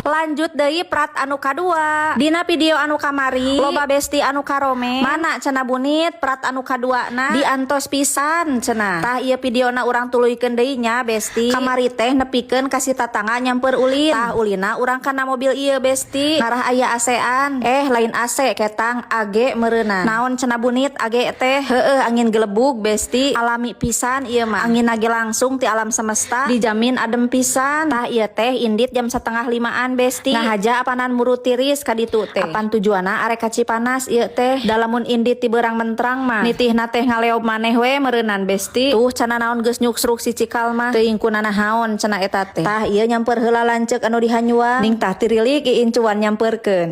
Lanjut deui part anu kadua. Dina video anu kamari loba besti anu karome. Mana cenah Bunit part anu kadua na diantos pisan cenah. Tah, ieu videona urang tuluykeun deui nya, besti. Kamari teh nepikeun ka si tatangga nyamper ulin. Tah, ulina urang kana mobil ieu, besti. Ngarah aya AC-an. Eh, lain AC, ketang AG meureunna. Naon cenah Bunit AG teh? Heueuh, angin gelebug, besti. Alami pisan ieu mah. Angin ge langsung ti alam semesta, dijamin adem pisan. Tah, ieu teh indit jam 4.30an, besti. Ngahaja apanan muru tiris ka ditu teh. Apan tujuanna arek ka Cipanas ieu teh. Da lamun indit ti beurang mentrang mah nitihna teh ngaleob maneh we meureunan, besti. Tuh cenah naon geus nyuksruk si cikal mah. Teuing kunanahaon cenah eta teh. Tah, ieu nyamper heula lanceuk anu di Hanyuang. Ning tah tirilik iincuan nyamperkeun.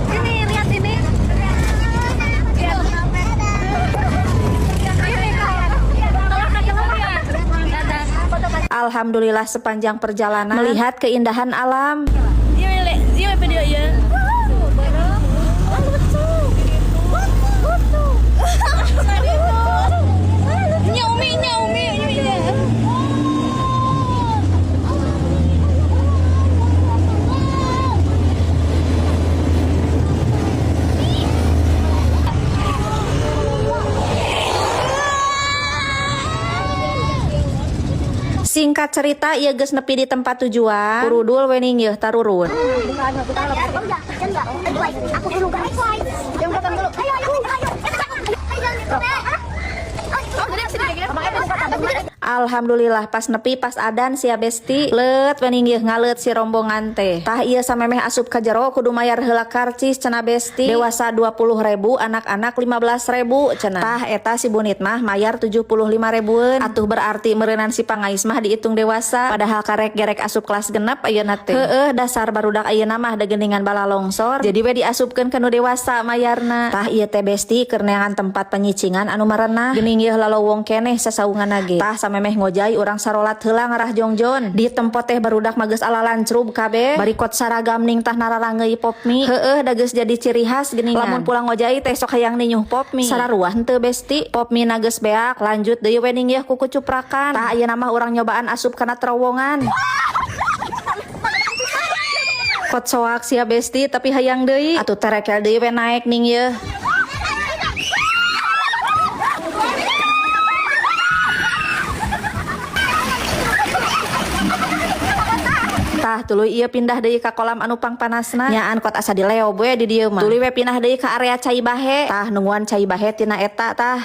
Ini lihat ini. Lihat. Ini kak. Alhamdulillah, sepanjang perjalanan melihat keindahan alam. Iya, iya video ya. Lucu. Nya Umi, nya Umi, nya. Singkat cerita, ieu geus nepi di tempat tujuan. Urudul we ning yeuh tarurun. Aku dulu, guys. Yang belakang dulu. Ayo, ayo, ayo. Alhamdulillah, pas nepi pas adan sia, besti. Let we ning yeuh ngaleut si rombongan teh. Tah, ieu samemeh asup ka jero kudu mayar heula karcis cenah, besti. Dewasa 20.000, anak-anak 15.000 cenah. Tah, eta si Bunit mah mayar 75 ribuan. Atuh berarti meureunan si pangais mah dihitung dewasa. Padahal karek gerek asup kelas 6 ayeuna teh. Heueuh, dasar barudak ayeuna mah da geuningan bala longsor. Jadi we diasupkeun ka nu dewasa mayarna. Tah, ieu teh, besti, keur neangan tempat penyicingan anu marenah. Geuning yeuh lalowong keneh sasaungan ge. Tah, samemeh ngojay urang sarolat heula ngarah jongjon. Di tempat teh barudak mah geus ala lancrub kabeh. Bari kot saragam ning tah nararangeuy Pop Mie. Heueuh, da geus jadi ciri khas geuningan. Lamun pulang ngojay teh sok hayang ninyuh Pop Mie. Sararuah henteu, besti? Pop Mie na geus beak, lanjut deui we ning yeuh ku kucuprakan. Tah, ayeuna mah urang nyobaan asup kana terowongan. Kot soak sia, besti, tapi hayang deui. Atuh terekel deui we naek ning yeuh. Tah, tuluy ieu pindah deui ka kolam anu pangpanasna. Nyaan kot asa dileob we di dieu mah. Tuluy we pindah deui ka area cai bahe. Tah, nungguan cai bahe tina eta tah.